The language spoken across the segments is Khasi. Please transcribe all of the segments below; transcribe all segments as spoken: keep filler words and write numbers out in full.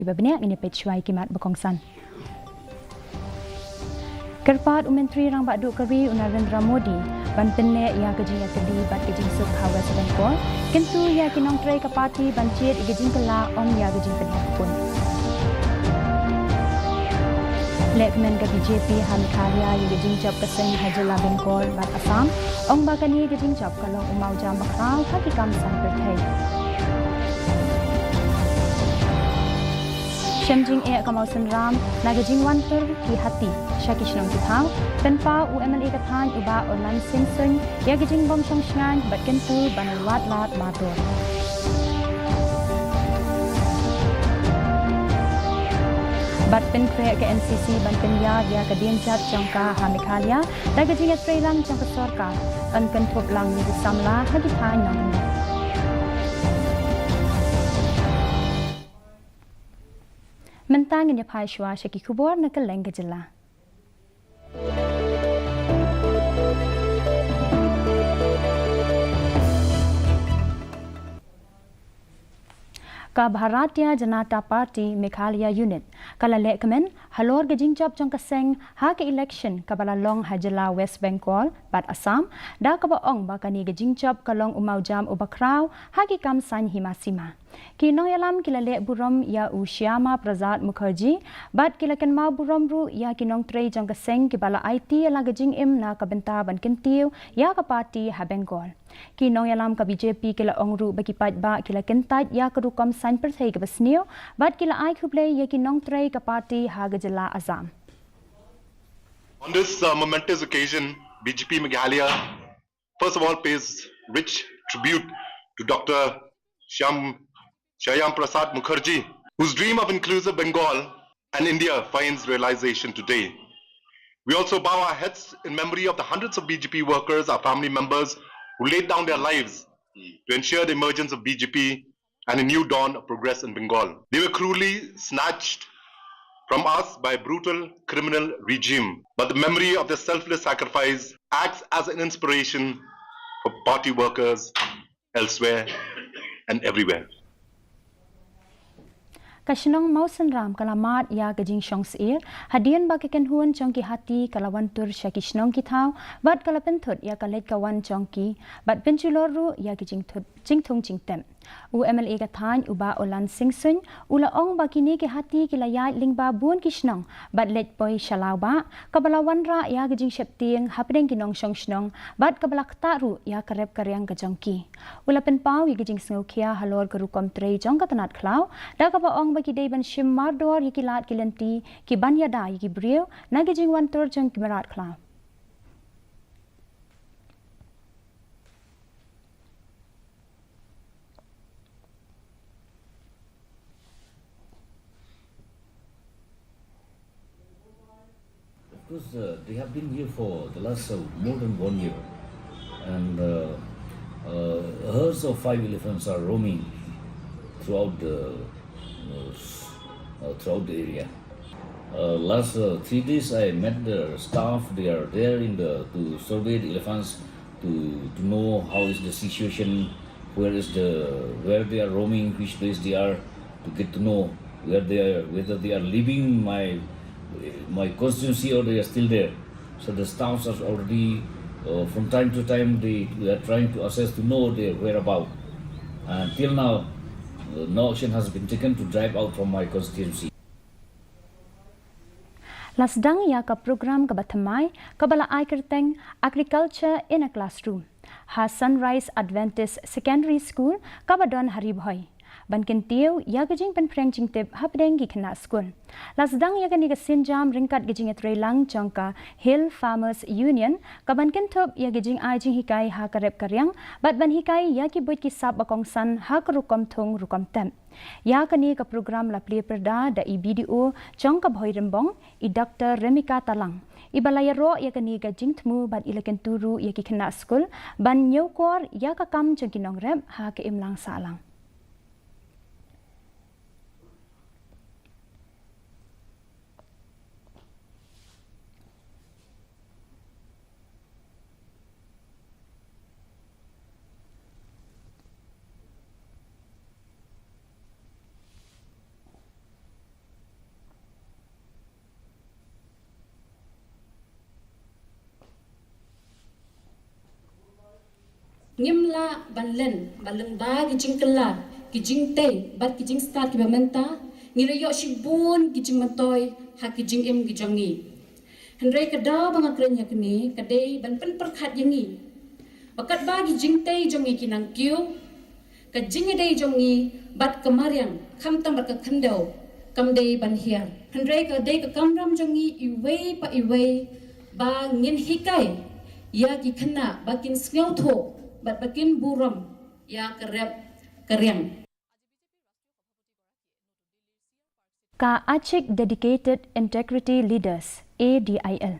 Iba bniah ngin ïa peit shuwa ïa ki mat ba kongsan. Kyrpad u Myntri Rangbah Duh ka ri u Narendra Modi ban pynleh ïa ka jingïatylli bad ka jingsuk ha West Bengal. Kyntu ïa ki nongtrei ka party ban jied ïa ka jingkylla, ym ïa ka jingpynïap khun. Lehkmen ka B J P ha Meghalaya ïa ka jingjop ka seng ha jylla Bengal bad Assam. Ong ba kane ka jingjop ka long u mawjam bakhraw ha ki kam saiñ pyrthei. Shem jingeh ka mawsynram na ka jingwan tur ki hati sha ki shnong ki thaw. Pynpaw u M L A ka thaiñ u Bah Orlan Singh Suin ïa ka jingbym shong shngaiñ bad kyntu ban wad lad mardor. Bad pynkhreh ka N C C ban pynïar ïa ka dienjat jong ka ha Meghalaya da ka jingïatreilang jong ka sorkar ban kynthup lang ïa ki samla ha ki thaiñ nongkyndong. Mynta ngin ïa phai shuwa sha ki khubor na kylleng ka jylla. Ka Bharatiya Janata Party Meghalaya Unit ka la lehkmen halor ka jingjop jong ka seng ha ka election kaba la long ha jylla West Bengal bad Assam, da kaba ong ba kane ka jingjop ka long u mawjam uba khraw ha ki kam saiñ hima sima. Ki nongïalam ki la leh burom ïa u Shyama Prasad Mukherjee bad ki la kynmaw burom ruh ïa ki nongtrei jong ka seng kiba la aiti ïa la ka jingim na ka bynta ban kyntiew ïa ka party ha Bengal. Ki nongïalam ka B J P ki la ong ruh ba ki paidbah ki la kyntait ïa ka rukom saiñ pyrthei kaba sniew bad ki la ai khublei ïa ki nongtrei ka party ha ka jylla Assam. On this uh, momentous occasion, B J P Meghalaya first of all pays rich tribute to Doctor Shyam, Shyam Prasad Mukherjee, whose dream of inclusive Bengal and India finds realization today. We also bow our heads in memory of the hundreds of B J P workers, our family members, who laid down their lives to ensure the emergence of B J P and a new dawn of progress in Bengal. They were cruelly snatched from us by a brutal criminal regime, but the memory of their selfless sacrifice acts as an inspiration for party workers elsewhere and everywhere. Ka shnong Mawsynram ka la mad ïa ka jingshong syier hadien ba ka kynhun jong ki hati ka la wan tur sha ki shnong ki thaw bad ka la pynthut ïa ka leit ka wan jong ki bad pynjulor ruh ïa ki jingthut jingthung jingtep. U M L A ka thaiñ u Bah Orlan Singh Suin u la ong ba kine ki hati ki la ïaid lyngba bun ki shnong bad leit poi sha Lawbah, kaba la wanrah ïa ka jingsheptieng hapdeng ki nongshong shnong bad kaba la ktah ruh ïa ka rep ka riang ka jong ki. U la pynpaw ïa ka jingsngewkhia halor ka rukom trei jong ka tnat khlaw, da kaba ong ba ki dei ban shim mardor ïa ki lad ki lynti kiban ïada ïa ki briew na ka jingwan tur jong ki mrad khlaw. Of course, uh, they have been here for the last uh, more than one year, and uh, uh, herds of five elephants are roaming throughout the uh, s- uh, throughout the area. Uh, last uh, three days, I met the staff. They are there in the to survey the elephants to to know how is the situation, where is the where they are roaming, which place they are, to get to know where they are, whether they are leaving my my constituency or they are still there. So the staffs are already, uh, from time to time, they, they are trying to assess to know their whereabout. And till now, uh, no action has been taken to drive out from my constituency. La sdang ïa ka program kaba thymmai kaba la ai kyrteng Agriculture in a Classroom ha Sunrise Adventist Secondary School kaba don ha Ri Bhoi, ban kyntiew ïa ka jingpynphriang jingtip hapdeng ki khynnah skul. La sdang ïa kane ka sienjam ryngkat ka jingïatreilang jong ka Hill Farmers Union, kaban kynthup ïa ka jingai jinghikai ha ka rep ka riang bad ban hikai ïa ki buit ki sap ba kongsan ha ka rukom thung rukom tep. Ïa kane ka program la plie pyrda da i B D O jong ka Bhoirymbong, i Doctor Remika Talang, iba la ïaroh ïa kane ka jingthmu bad i la kyntu ruh ïa ki khynnah skul ban ñiewkor ïa ka kam jong ki nongrep ha ka imlang sahlang. Ngim lah ban len ba lyngba ki jingkylla, ki jingtei bad ki jingstad kiba mynta, ngi la ïoh shibun ki jingmyntoi ha ki jingim ki jong ngi. Hynrei ka daw ba nga kren ïa kane ka dei ban pynpyrkhat ïa ngi ba katba ki jingtei jong ngi ki nang kiew, ka jingïadei jong ngi bad ka mariang, khamtam bad ka khyndew, kam dei ban hiar. Hynrei ka dei ka kamram jong ngi iwei pa iwei ba ngin hikai ïa ki khynnah ba kin sngewthuh bad ba kin burom ïa ka rep ka riang. Ka Achik Dedicated Integrity Leaders, A D I L,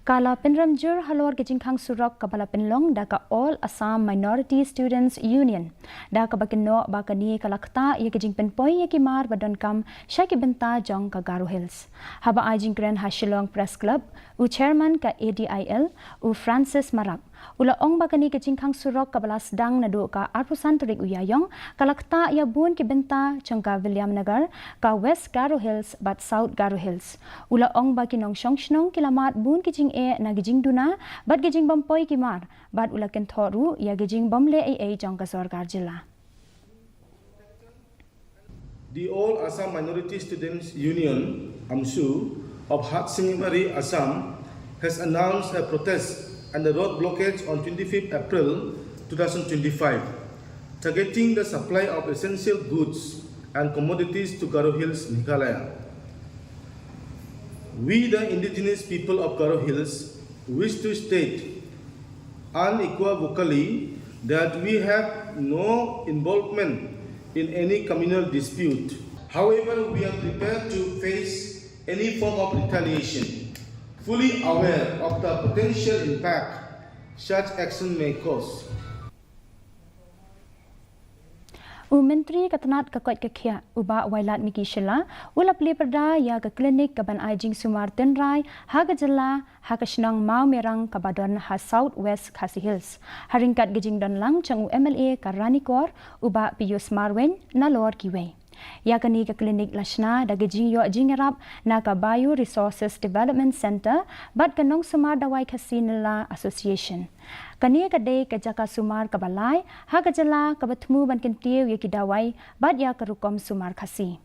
ka la pynrem jur halor ka jingkhang surok kaba la pynlong da ka All Assam Minority Students Union, da kaba kynnoh ba kane ka la ktah ïa ka jingpynpoi ïa ki mar ba donkam sha ki bynta jong ka Garo Hills. Haba ai jingkren ha Shillong Press Club, u chairman ka A D I L, u Francis Marak, u la ong ba kane ka jingkhang surok kaba la sdang naduh ka arphew san tarik u Ïaïong ka la ktah ïa bun ki bynta jong ka Williamnagar, ka West Garo Hills bad South Garo Hills. U la ong ba ki nongshong shnong ki la mad bun ki jingeh na ki jingduna bad ki jingbym poi ki mar, bad u la kynthoh ruh ïa ki jingbym leh ei ei jong ka sorkar jylla. The All Assam Minority Students Union, AMSU, of Hatsingimari, Assam, has announced a protest and a road blockage on twenty-fifth April two thousand twenty-five, targeting the supply of essential goods and commodities to Garo Hills, Meghalaya. We, the indigenous people of Garo Hills, wish to state unequivocally that we have no involvement in any communal dispute. However, we are prepared to face any form of retaliation, fully aware of the potential impact such action may cause. U Myntri ka tnat ka koit ka khiah, u Bah Wailadmiki Shylla, u la plie pyrda ïa ka klinik kaban ai jingsumar tynrai ha ka jylla, ha ka shnong Mawmerang kaba don ha South West Khasi Hills, ha ryngkat ka jingdon lang jong u M L A ka Ranikor, u Bah Pius Marwein, nalor kiwei. Ïa kane ka klinik la shna da ka jingïoh jingïarap na ka Bio Resources Development Centre bad ka Nongsumar Dawai Khasi Nylla Association. Kane ka dei ka jaka sumar kaba lai ha ka jylla kaba thmu ban kyntiew ïa ki dawai bad ïa ka rukom sumar Khasi.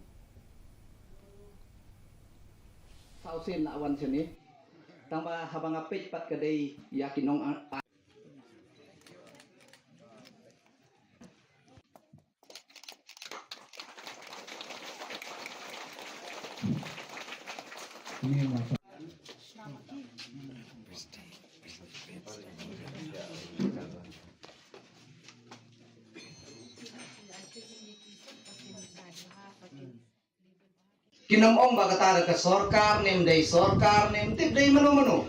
Saw sien la wan shane. Tang ba haba nga peit pat ka dei ïa ki nong a-, a- Kin ym ong ba kata ka sorkar ne ym dei sorkar ne ym tip dei mano mano.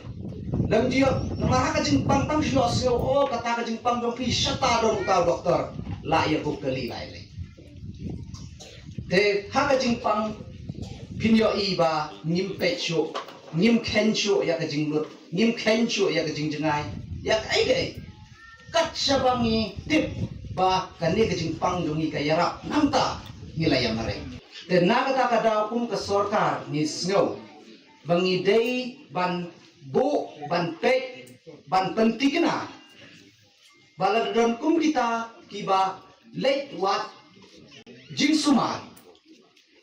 Lem jia, namar ha ka jingpang tang shu ïohsngew, o kata ka jingpang jong phi shata don uta u doktor. La ïa buh kali lai lai. Te ha ka jingpang phin ïohi ba ngim peit shuh, ngim kheiñ shuh ïa ka jinglut, ngim kheiñ shuh ïa ka jingjngai, ïa kaei kaei. Kat shaba ngi tip ba kane ka jingpang jong ngi ka ïarap, nangta ngi la ïa mareh. Te na kata ka daw kum ka sorkar ngi sngew ba ngi dei ban buh, ban peit, ban pynthikna ba lada don kum kita kiba leit wad jingsumar,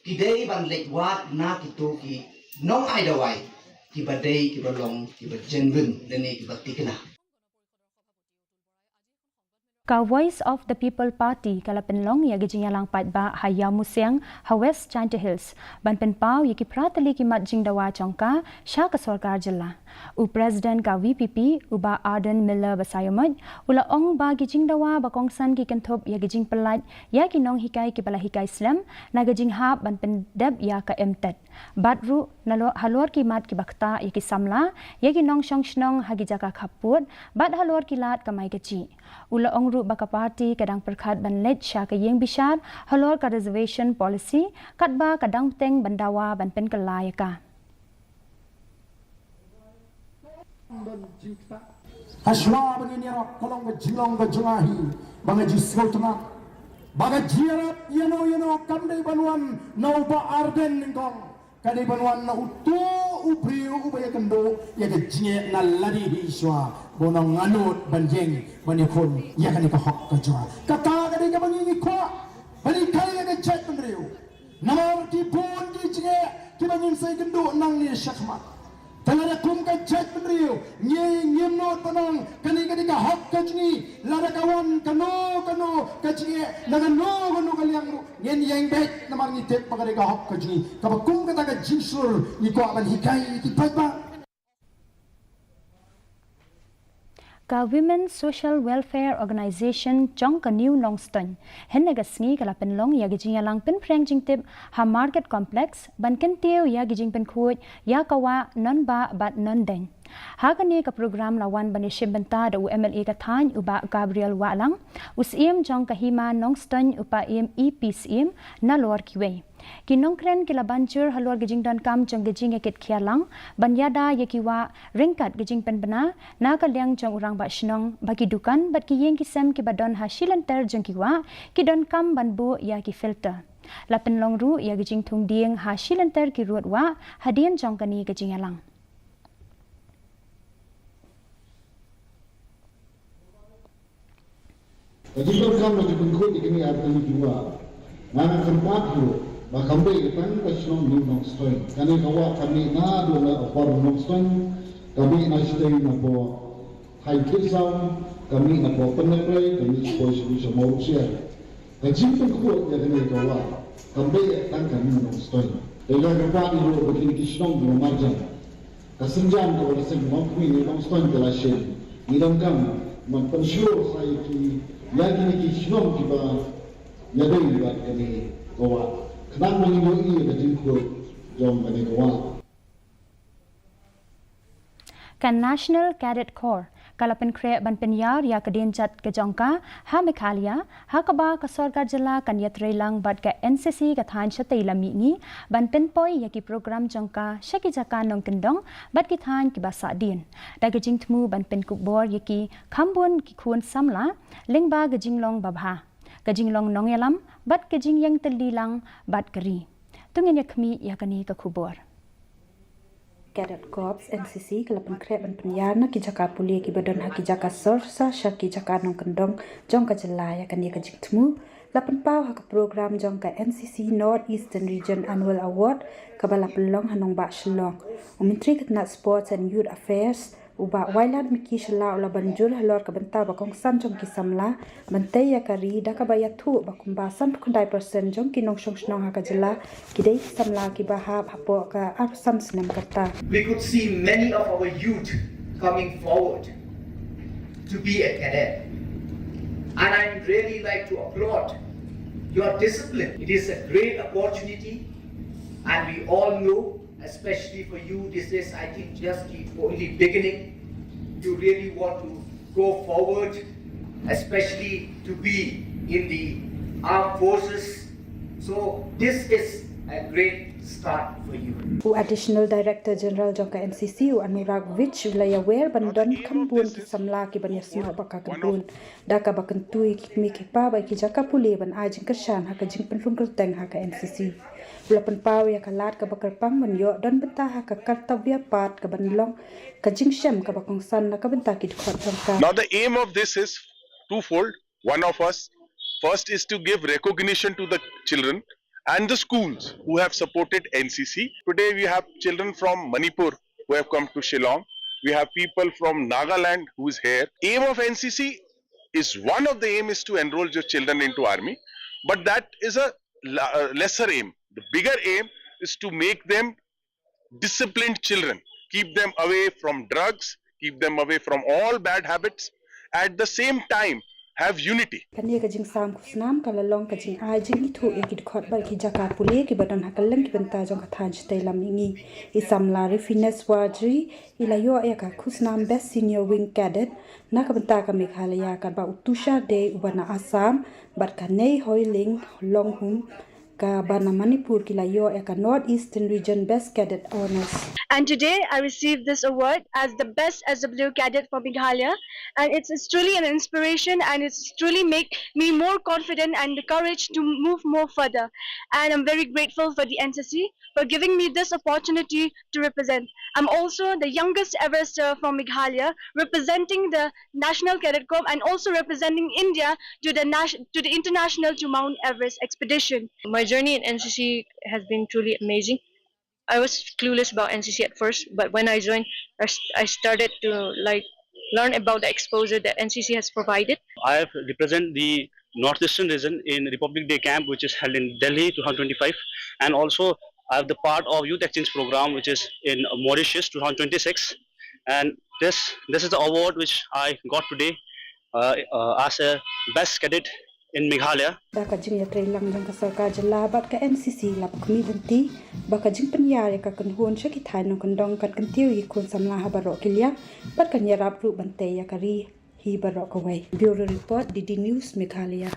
ki dei ban leit wad na kito ki nong ai dawai kiba dei, kiba long, kiba genuine lane kiba thikna. Ka Voice of the People Party ka la pynlong ïa ka jingïalang paidbah ha Ïawmusiang, ha West Jaintia Hills, ban pynpaw ïa ki phra tylli ki mat jingdawa jong ka sha ka sorkar jylla. U President ka V P P, u Bah Ardent Miller Basaiawmoit, u la ong ba ki jingdawa ba kongsan ki kynthup ïa ki jingpyllait ïa ki nonghikai kiba la hikai slem na ka jinghap ban pyndep ïa ka M.Ted. Bad ruh nalo-, halor ki mat kiba ktah ïa ki samla, ïa ki nongshong shnong ha ki jaka khappud, bad halor ki lad kamai kajih. U la ong ruh ba ka party ka dang pyrkhat ban leit sha ka ïing bishar halor ka reservation policy, katba ka dang bteng ban dawa ban pynkylla ïa ka. Hashwa ba ngin ïarap ka long ka jinglong ka jong nga hi, ba nga jingsngewtynnat ba ka jingïarap ïano ïano kam dei ban wan na u Bah Ardent nyngkong. Ka dei ban wan na uto u briew uba ïakynduh ïa ka jingeh na lade hi shuwa, ba u nang nud ban ïeng ban ïakhun ïa kane ka hok ka jong nga. Kata ka dei kaba ngi ngi kwah ban hikai ïa ka jaitbynriew. Namar ki bun ki jingeh kiba ngin sa ïakynduh nangne shakhmat. Te lada kum ka jaitbynriew ngi ngim nud ban ong kane ka dei ka hok ka jong ngi, lada ka wan kano kano ka jingeh na kano kano ka liang ruh, ngin ïeng beit namar ngi tip ba ka dei ka hok ka jong ngi. Kaba kum kata ka jingshlur ngi kwah ban hikai ïa ki paidbah. Ka Women Social Welfare Organization jong ka New Nongstoiñ hynne ka sngi ka la pynlong ïa ka jingïalang pynphriang jingtip ha Market Complex ban kyntiew ïa ka jingpynkhuid ïa ka wah nonbah bad nondeiñ. Ha kane ka program la wan ban ïashim bynta da u M L A ka thaiñ u Bah Gabriel Wahlang, u Syiem jong ka Hima Nongstoiñ u Bah Im E P Syiem, nalor kiwei. Ki nongkren ki la ban jur halor ka jingdonkam jong ka jingïakit khia lang ban ïada ïa ki wah ryngkat ka jingpynbna na ka liang jong u rangbah shnong ba ki dukan bad ki ïing ki sem kiba don ha shilynter jong ki wah ki donkam ban buh ïa ki filter. La pynlong ruh ïa ka jingthung dieng ha shilynter ki rud wah hadien jong kane ka jingïalang. Ka jingdonkam ka jingpynkhuid ïa kine artylli ki wah, nga nga kyrpad ruh ba kam dei tang ka shnong New Nongstoiñ. Kane ka wah ka mih naduh na Upper Nongstoiñ, ka mih na shatei na Pdeng Thaiñ Khyrsang, ka mih na Pdeng Pynlaitrei, ka mih sha Poi sha Mawrukshire. Ka jingpynkhuid ïa kane ka wah kam dei tang ka New Nongstoiñ. Te nga kyrpad ruh ba kine ki shnong kiba marjan, ka sienjam kaba la seng, ym khmih, New Nongstoiñ ka la shim. Ngi donkam ban pynshlur sa ïa ki, ïa kine ki shnong kiba ïadei bad kane ka wah, khnang ba ngin ïohi ïa ka jingkhuid jong kane ka wah. Ka National Cadet Corps ka la pynkhreh ban pynïar ïa ka dienjat ka jong ka ha Meghalaya, ha kaba ka sorkar jylla kan ïatreilang bad ka N C C ka thaiñ shatei lam mihngi ban pynpoi ïa ki program jong ka sha ki jaka nongkyndong bad ki thaiñ kiba sahdien, da ka jingthmu ban pynkup bor ïa ki kham bun ki khun samla lyngba ka jinglong babha, ka jinglong nongïalam bad ka jingïeng tylli lang bad ka ri. To ngin ïa khmih ïa kane ka khubor. Cadet Corps, N C C, ka la pynkhreh ban pynïar na ki jaka pule kiba don ha ki jaka sor sha ki jaka nongkyndong jong ka jylla. Ïa kane ka jingthmu la pynpaw ha ka program jong ka N C C North Eastern Region Annual Award kaba la pynlong ha nongbah Shillong. U Myntri ka tnat Sports and Youth Affairs, u Bah Wailadmiki Shylla, u la ban jur halor ka bynta ba kongsan jong ki samla ban tei ïa ka ri da kaba ïathuh ba kumba sanphew khyndai percent jong ki nongshong shnong ha ka jylla ki dei ki samla kiba hap hapoh ka arphew san snem ka rta. We could see many of our youth coming forward to be a cadet. And I'd really like to applaud your discipline. It is a great opportunity, and we all know, especially for you, this is, I think, just the only beginning. You really want to go forward, especially to be in the armed forces. So this is a great start for you. U Additional Director General jong ka N C C, u Anurag Vij, u la ïawer ban don kham bun ki samla kiban ïasnoh bad ka kynhun da kaba kyntu ïa ki kmie ki kpa bad ki jaka pule ban ai jingkyrshan ha ka jingpynrung kyrteng ha ka N C C. U la pynpaw ïa ka lad kaba kyrpang ban ïoh don bynta ha ka kartavya path kaban long ka jingshem kaba kongsan na ka bynta ki dkhot jong ka. Now the aim of this is twofold. One of us, first is to give recognition to the children and the schools who have supported N C C. Today we have children from Manipur who have come to Shillong. We have people from Nagaland who is here. Aim of N C C is, one of the aim is to enroll your children into army, but that is a la-, uh, lesser aim. The bigger aim is to make them disciplined children, keep them away from drugs, keep them away from all bad habits. At the same time, have unity. Kane ka jingsam khusnam ka la long ka jingai jingithuh ïa ki dkhot bad ki jaka pule kiba don ha kylleng ki bynta jong ka thaiñ shatei lam mihngi. I samla Rifines Warjri i la ïoh ïa ka khusnam Best Senior Wing Cadet na ka bynta ka Meghalaya, katba u Tushar Dey uba na Assam bad ka Nei Hoiling Longhum kaba na Manipur ki la ïoh ïa ka North Eastern Region Best Cadet Honours. And today I received this award as the best S W cadet for Meghalaya, and it's, it's truly an inspiration, and it's truly make me more confident and the courage to move more further. And I'm very grateful for the N C C for giving me this opportunity to represent. I'm also the youngest ever sir from Meghalaya, representing the National Cadet Corps and also representing India to the nas- to the international to Mount Everest expedition. My journey in N C C has been truly amazing. I was clueless about N C C at first, but when I joined, I, s- I started to, like, learn about the exposure that N C C has provided. I have represent the Northeastern region in Republic Day camp, which is held in Delhi twenty twenty-five, and also I have the part of youth exchange program, which is in Mauritius twenty twenty-six, and this this is the award which I got today uh, uh, as a best cadet in Meghalaya. Da ka jingïatreilang jong ka sorkar jylla bad ka N C C la pyni lynti ba ka jingpynïar ïa ka kynhun sha ki thaiñ nongkyndong kan kyntiew ïa ki khun samla ha baroh ki liang bad kan ïarap ruh ban tei ïa ka ri hi baroh kawei. Bureau Report, D D News Meghalaya.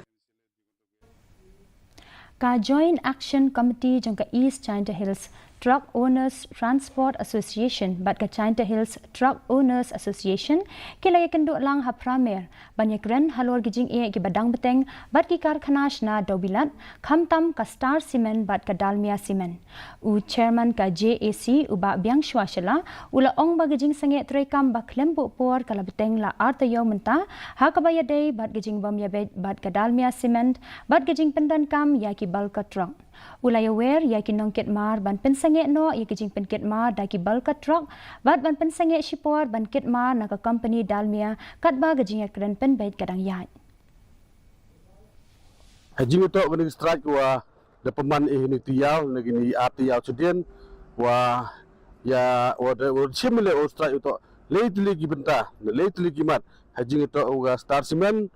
Ka Joint Action Committee jong ka East Jaintia Hills Truck Owners Transport Association bad ka Jaintia Hills Truck Owners Association ki la ïakynduh lang ha Pramer ban ïakren halor ki jingeh kiba dang bteng bad ki karkhana shna dewbilat, khamtam ka Star Cement bad ka Dalmia Cement. U Chairman ka J A C, u Bah Biangshwa Shylla, u la ong ba ka jingsangeh treikam ba khlem buh por ka la bteng la ar taïew mynta, ha kaba ïadei bad ka jingbym ïabeit bad ka Dalmia Cement bad ka jingpyndonkam ïa ki bulker truck. U la ïawer ïa ki nongkit mar ban pynsangeh noh ïa ki jingpynkit mar da ki bulker truck bad ban pynsangeh shipor ban kit mar na ka kompani Dalmia katba ka jingïakren pynbeit ka dang ïaid. Ha jingïatoh kane ka strike wa da pynman ïa kine ki taïew, na kine ar taïew shadien, wa ïa wa da wa shim leh u strike u toh lei tylli ki bynta, lei tylli ki mat. Ha jingïatoh u ka Star Cement,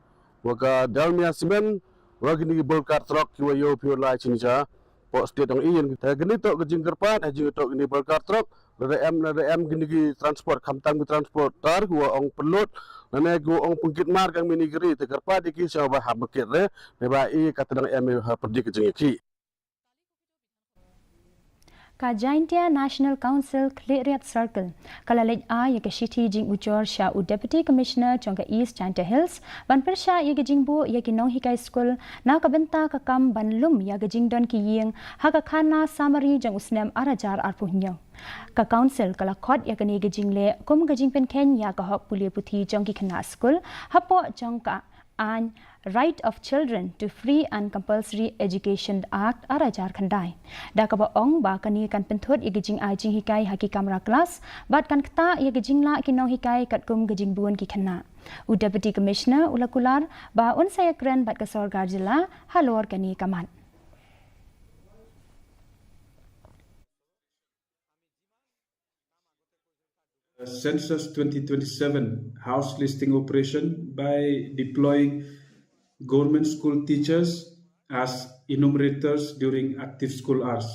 wa ka Dalmia Cement, wa kine ki bulker truck ki wa ïoh phi wa lai shin sha pok state ong i ïa kine toh ka jingkyrpad, ha jingïatoh kine bulker truck, lada em, lada em kine ki transport, khamtam ki transport tar ki wa ong pynlut, lane ki wa ong pynkit mar ka mini gari, te kyrpad ïa ki sha ba hap ba kit re, ne ba i ka tang em ha pyrdi ka jingïakhih. Ka Jaintia National Council Khliehriat Circle ka la leit ai ïa ka shithi jingujor sha u Deputy Commissioner jong ka East Jaintia Hills ban pyrshah ïa ka jingbuh ïa ki nonghikai skul na ka bynta ka kam ban lum ïa ka jingdon ki ïing ha ka khana samari jong u snem ar hajar arphew hynñiew. Ka Council ka la khot ïa kane ka jingleh kum ka jingpynkheiñ ïa ka hok pule puthi jong ki khynnah skul hapoh jong ka aiñ Right of Children to Free and Compulsory Education Act ar hajar khyndai. Da kaba ong ba kane kan pynthut ïa ka jingai jinghikai ha ki kamra klas bad kan ktah ïa ka jinglah ki nonghikai katkum ka jingbun ki khynnah. U Deputy Commissioner u la kular ba un sa ïakren bad ka sorkar jylla halor kane ka mat. Census twenty twenty-seven house listing operation by deploying government school teachers as enumerators during active school hours.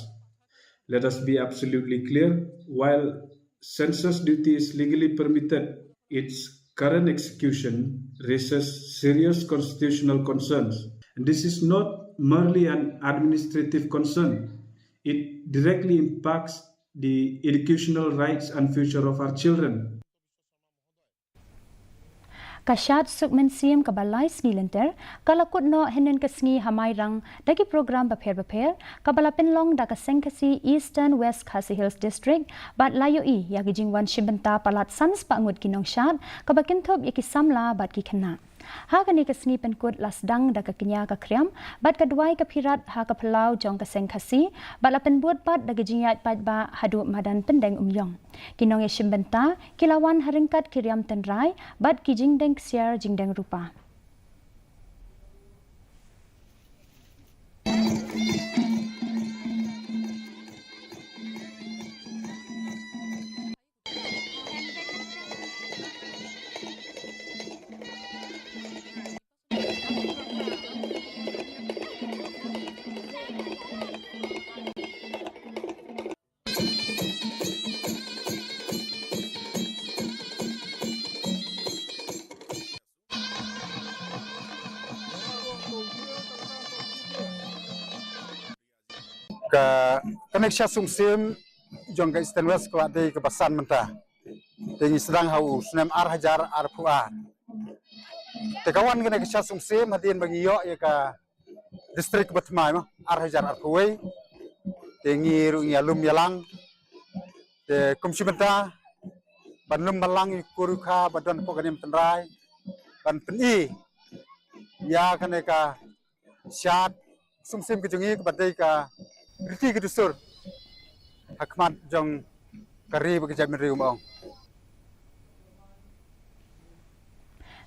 Let us be absolutely clear, while census duty is legally permitted, its current execution raises serious constitutional concerns. And this is not merely an administrative concern, it directly impacts the educational rights and future of our children. Ka Shad Suk Mynsiem kaba lai sngi lynter ka la kut noh hynnin ka sngi ha Mairang da ki program bapher bapher kaba la pynlong da ka Seng Khasi Eastern West Khasi Hills District bad la ïohi ïa ki jingwan shim bynta palat san spah ngut ki nongshad kaba kynthup ïa ki samla bad ki khynnah. Ha kane ka sngi pynkut la sdang da ka kñia ka khriam bad ka duwai ka phirat ha ka phyllaw jong ka Seng Khasi bad la pynbud pat da ka jingïaid paidbah haduh madan Pyndeng Umïong. Ki nongïashim bynta ki la wan ha ryngkat ki riam tynrai bad ki jingdeng ksiar jingdeng rupa. Ka, kane ka sha sumsim jong ka Eastern West ka la dei kaba san mynta. Te ngi sdang ha u snem ar hajar arphew ar. Te ka wan kane ka sha sumsim hadien ba ngi ïoh ïa ka district ba thymmai mo, ar hajar arphew wei. Te ngi ruh ngi ïalum ïalang. Te kum shi bynta ban lum ban lang ïa u kur u kha ba don hapoh ka niam tynrai, ban pyni ïa kane ka shad sumsim ka jong ngi kaba dei ka riti ka dustur ha khmat jong ka ri bad ka jaitbynriew, ma ong.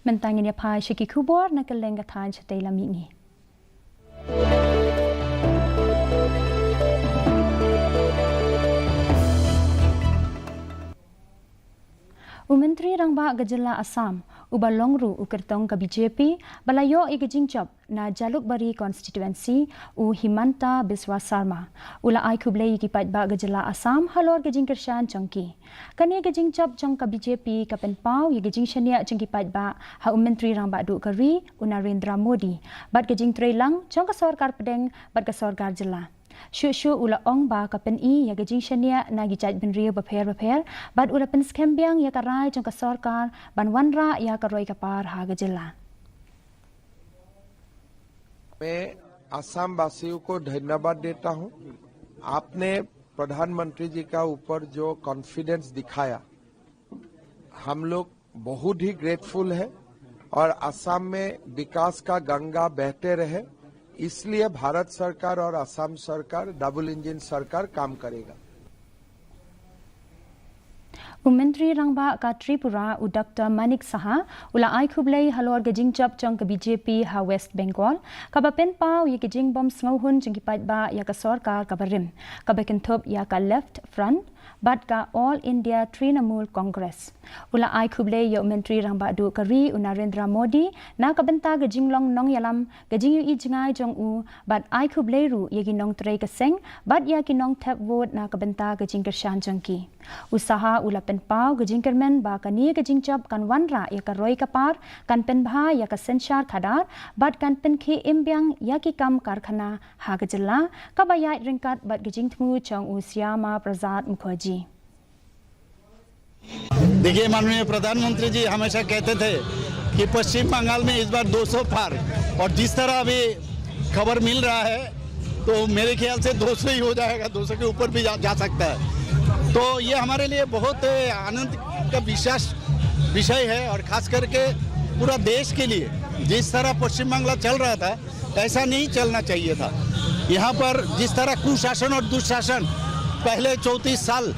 Mynta ngin ïa phai sha ki khubor na kylleng ka thaiñ shatei lam mihngi. U Myntri Rangbah ka jylla Assam, uba long ruh u kyrtong ka B J P, ba la ïoh ïa ka jingjop na Jalukbari constituency, u Himanta Biswa Sarma, u la ai khublei ïa ki paidbah ka jylla Assam halor ka jingkyrshan jong ki. Kane ka jingjop jong ka B J P ka pynpaw ïa ka jingshaniah jong ki paidbah ha u Myntri Rangbah duh ka ri, u Narendra Modi, bad ka jingtrei lang jong ka sorkar pdeng bad ka sorkar jylla. Shuh shuh u la ong ba ka pyni ïa ka jingshaniah na ki jaitbynriew bapher bapher, bad u la pynskhem biang ïa ka rai jong ka sorkar ban wanrah ïa ka roi ka par ha ka jylla. मैं आसाम वासियों को धन्यवाद देता हूं। आपने प्रधानमंत्री जी का ऊपर जो कॉन्फिडेंस दिखाया, हम लोग बहुत ही ग्रेटफुल है और असम में विकास का गंगा बहते रहे, इसलिए भारत सरकार और असम सरकार डबल इंजन सरकार काम करेगा। U Myntri Rangbah ka Tripura, u Doctor Manik Saha, u la ai khublei halor ka jingjop jong ka B J P ha West Bengal, kaba pynpaw ïa ka jingbym sngewhun jong ki paidbah ïa ka sorkar kaba rim, kaba kynthup ïa ka Left Front bad ka All India Trinamool Congress. U la ai khublei ïa u Myntri Rangbah duh ka ri, u Narendra Modi, na ka bynta ka jinglong nongïalam, ka jingïohi jngai jong u, bad ai khublei ruh ïa ki nongtrei ka seng bad ïa ki nongthep vote na ka bynta ka jingkyrshan jong ki. U Saha u la pynpaw ka jingkyrmen ba kane ka jingjop kan wanrah ïa ka roi ka par, kan pynbha ïa ka synshar khadar, bad kan pynkhie im biang ïa ki kam karkhana ha ka jylla, kaba ïaid ryngkat bad ka jingthmu jong u Shyama Prasad Mukherjee. देखिए, माननीय प्रधानमंत्री जी हमेशा कहते थे कि पश्चिम बंगाल में इस बार दो सौ पार, और जिस तरह अभी खबर मिल रहा है, तो मेरे ख्याल से दो सौ ही हो जाएगा, दो सौ के ऊपर भी जा, जा सकता है। तो ये हमारे लिए बहुत आनंद का विशेष विषय है, और खास करके पूरा देश के लिए, जिस तरह पश्चिम बांग्ला चल रहा था, ऐसा नहीं चलना चाहिए था। यहाँ पर जिस तरह कुशासन और दुशासन पहले चौंतीस साल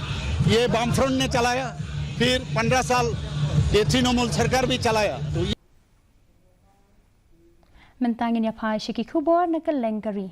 ये वामफ्रंट ने चलाया, फिर पन्द्रह साल ये तृणमूल सरकार भी चलाया। तो Mynta ngin ïa phai sha ki khubor na kylleng ka ri.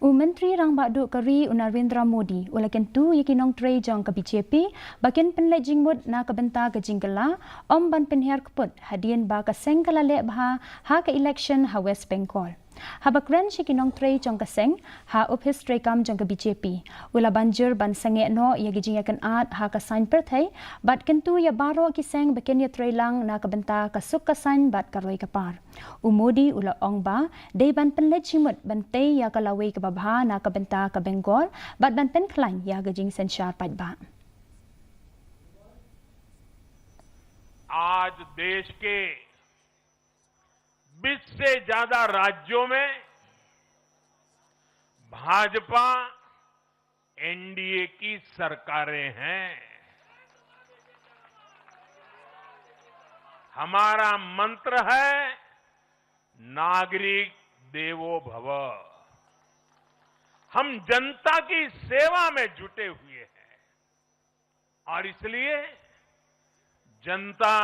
U Myntri Rangbah duh ka ri, u Narendra Modi, u la kyntu ïa ki nongtrei jong ka B J P ba kin pynleit jingmut na ka bynta ka jingkylla, ym ban pynhiar kput hadien ba ka seng ka la leh bha ha ka election ha West Bengal. Haba kren sha ki nongtrei jong ka seng ha ophis treikam jong ka B J P, u la ban jur ban sangeh noh ïa ki jingïakynad ha ka saiñ pyrthei, bad kyntu ïa baroh ki seng ba kin ïatrei lang na ka bynta ka suk ka saiñ bad ka roi ka par. U Modi u la ong ba dei ban pynleit jingmut ban tei ïa ka lawei kaba bha na ka bynta ka Bengal, bad ban pynkhlaiñ ïa ka jingsynshar paidbah. आज देश के बीस से ज्यादा राज्यों में भाजपा एनडीए की सरकारें हैं। हमारा मंत्र है, नागरिक देवो भव। हम जनता की सेवा में जुटे हुए हैं और इसलिए जनता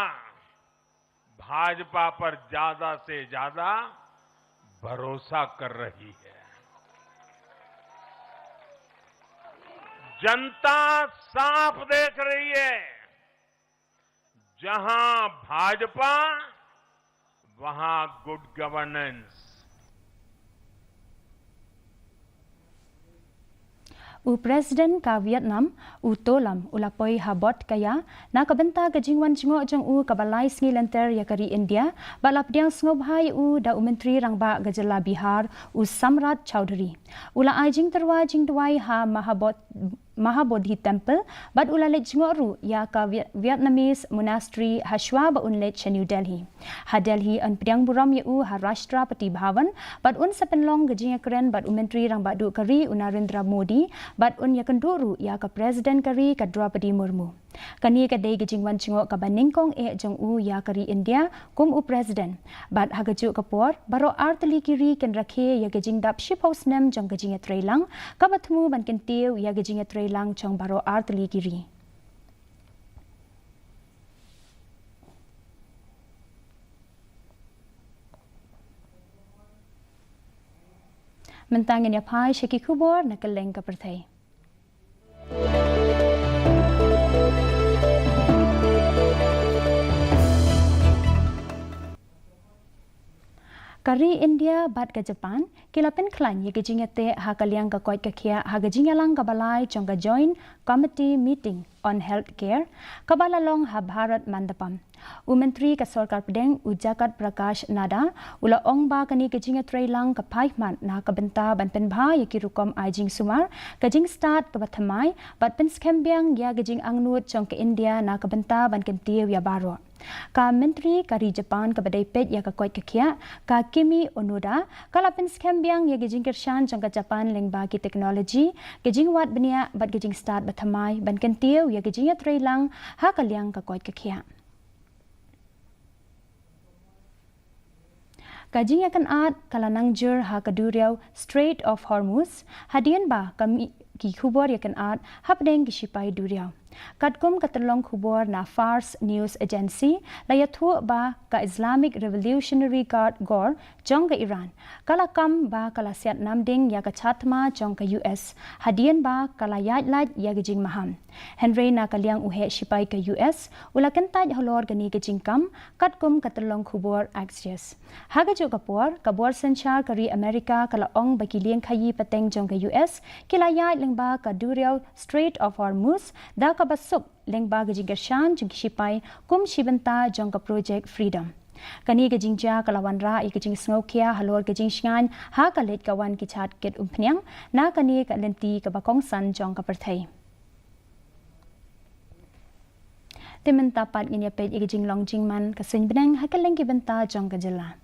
भाजपा पर ज्यादा से ज्यादा भरोसा कर रही है। जनता साफ देख रही है, जहां भाजपा, वहां गुड गवर्नेंस। U President ka Vietnam, u To Lam, u la poi ha Bodh Gaya na ka bynta ka jingwan jngoh jong u kaba lai sngi lynter ïa ka ri India, bad la pdiang sngewbha ïa u da u Myntri Rangbah ka jylla Bihar, u Samrat Chaudhary. U la ai jingtyrwa jingduwai ha Mahabodh Mahabodhi Temple, bad u la leit jngoh ruh ïa ka Viet- Vietnamese Monastery ha shwa ba un leit sha New Delhi. Ha Delhi yn pdiang burom ïa u ha Rashtrapati Bhavan, bad un sa pynlong ka jingïakren bad u Myntri Rangbah Duh ka ri u Narendra Modi, bad un ïakynduh ruh ïa ka President ka ri ka Draupadi Murmu. Kane ka dei ka jingwan jngoh kaba nyngkong eh jong u ïa ka ri India kum u President. Bad ha kajuh ka por, baroh artylli ki ri kin rakhe ïa ka jingdap shiphew snem jong ka jingïatreilang, kaba thmu ban kyntiew ïa ka jingïatreilang jong baroh artylli ki ri. Mynta ngin ïa phai sha ki khubor na kylleng ka pyrthei. Ka ri India bad ka Japan ki la pynkhlaiñ ïa ka jingïateh ha ka liang ka koit ka khiah ha ka jingïalang kaba lai jong ka Joint Committee Meeting on Healthcare, kaba la long ha Bharat Mandapam. U Myntri ka Sorkar Pdeng, u Jagat Prakash Nadda, u la ong ba kane ka jingïatreilang ka phai khmat na ka bynta ban pynbha ïa ki rukom ai jingsumar, ka jingstad kaba thymmai, bad pynskhem biang ïa ka jingangnud jong ka India na ka bynta ban kyntiew ïa baroh. Ka Myntri ka ri Japan kaba dei peit ïa ka koit ka khiah, ka Kumi Onoda, ka la pynskhem biang ïa ka jingkyrshan jong ka Japan lyngba ki teknoloji, ka jingwad bniah bad ka jingstad bathymmai ban kyntiew ïa ka jingïatreilang ha ka liang ka koit ka khiah. Ka jingïakynad ka la nang jur ha ka duriaw Strait of Hormuz, hadien ba ka mi- ki khubor ïakynad hapdeng ki shipai duriaw. Katkum ka tyllong khubor na Fars News Agency, la ïathuh ba ka Islamic Revolutionary Guard, gor, jong ka Iran, ka la kam ba ka la siat namding ïa ka chathma jong ka U S, hadien ba ka la ïaid lait ïa ka jingmaham. Hynrei na ka liang u heh shipai ka U S, u la kyntait halor kane ka jingkam, katkum ka tyllong khubor Axios. Ha kajuh ka por, ka bor synshar ka ri Amerika ka la ong ba ki liengkhaïi pateng jong ka U S ki la ïaid lyngba ka duriaw Strait of Hormuz da kaba suk lyngba ka jingkyrshan jong ki shipai kum shi bynta jong ka Project Freedom. Kane ka jingjia ka la wanrah ïa ka jingsngewkhia halor ka jingshngaiñ ha ka leit ka wan ki jhad kit umphniang na kane ka lynti kaba kongsan jong ka pyrthei. Te mynta pat ngin ïa peit ïa ka jinglong jingman ka suiñ bneng ha kylleng ki bynta jong ka jylla.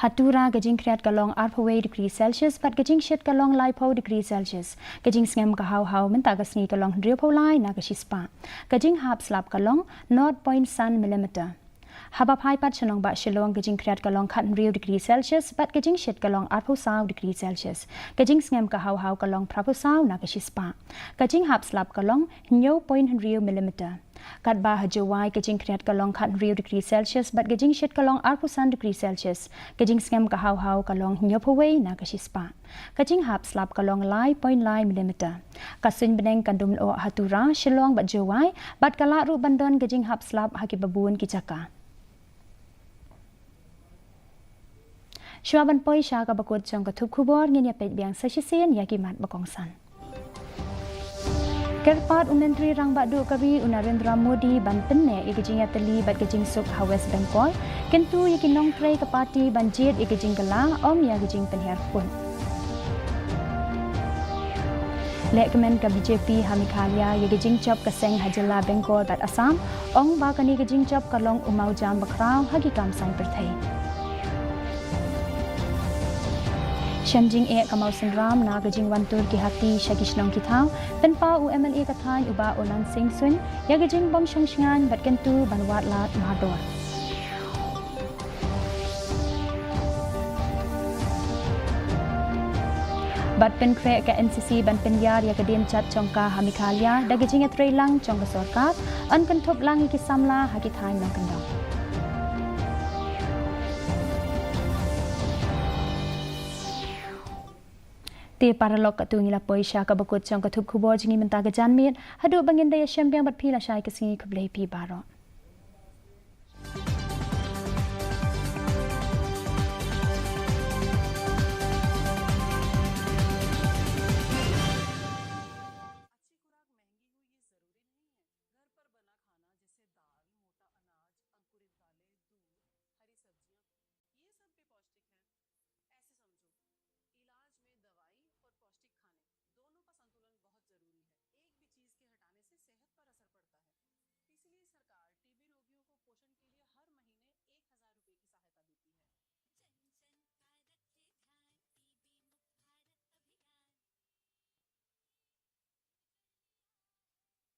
Ha Tura ka jingkhriat ka long arphew wei degree Celsius bad ka jingshit ka long laiphew degree Celsius. Ka jingsngem ka haw haw mynta ka sngi ka long hynriewphew lai na ka shispah. Ka jinghap slap ka long nought point san millimeter. Haba phai pat sha nongbah Shillong ka jingkhriat ka long khathynriew degree Celsius bad ka jingshit ka long arphew saw degree Celsius. Ka jingsngem ka haw haw ka long phraphew saw na ka shispah. Ka jinghap slap ka long hynñiew point hynriew millimeter. Katba ha Jowai ka jingkhriat ka long khathynriew degree Celsius bad ka jingshit ka long arphew san degree Celsius. Ka jingsngem ka haw haw ka long hynñiewphew wei na ka shispah. Ka jinghap slap ka long lai point lai millimeter. Ka suiñ bneng kan dum lyoh ha Tura, Shillong bad Jowai, bad ka lah ruh ban don ka jinghap slap ha kiba bun ki jaka. Shuwa ban poi sha kaba kut jong ka thup khubor, ngin ïa peit biang sa shisien ïa ki mat ba kongsan. Kyrpad u Myntri Rangbah Duh ka ri u Narendra Modi ban pynneh ïa ka jingïatylli bad ka jingsuk ha West Bengal. Kyntu ïa ki nongtrei ka party ban jied ïa ka jingkylla, ym ïa ka jingpynhiar khun. Lehkmen ka B J P ha Meghalaya ïa ka jingjop ka seng ha jylla Bengal bad Assam, ong ba kane ka jingjop ka long u mawjam bakhraw ha ki kam saiñ pyrthei. Shem jingeh ka mawsynram na ka jingwan tur ki hati sha ki shnong ki thaw, pynpaw u M L A ka thaiñ u Bah Onan Singh Suin ïa ka jingbym shong shngaiñ bad kyntu ban wad lad mardor. Bad pynkhreh ka N C C ban pynïar ïa ka dien jait jong ka ha Meghalaya da ka jingïatreilang jong ka sorkar, yn kynthup lang ïa ki samla ha ki thaiñ nongkyndong. Te paralok, katto ngi la poi sha kaba kut jong ka thup khubor jong ngi mynta ka janmiet, haduh ba ngin da ïashem biang bad phi lashai ka sngi, khublei phi baroh.